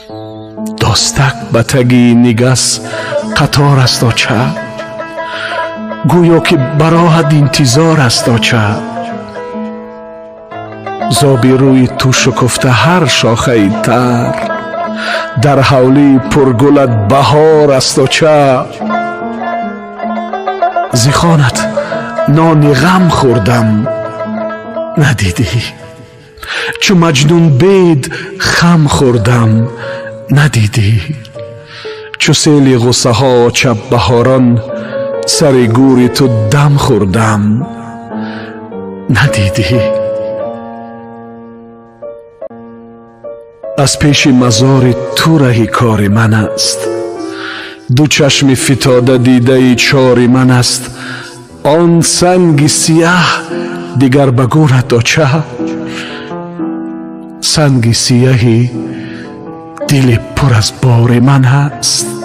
Достак ба таги нигас қатор аст, оча, гӯё ки ба роҳат интизор аст, оча. Зоби рӯи ту шукуфта ҳар шохаи тар, дар ҳавлии пургулат баҳор аст, оча. Зи хонат нони ғам хӯрдам, надидӣ, чу Маҷнун бед хам хӯрдам, надидӣ. Чу сели ғуссаҳо, оча, баҳорон сари гӯри ту дам хӯрдам, надидӣ. Аз пеши мазори ту раҳи кори ман аст, ду чашми фитода дидаи чори ман аст. Он санги сияҳ дигар ба гӯрат, оча, санги сияҳи дили пур аз бори ман аст.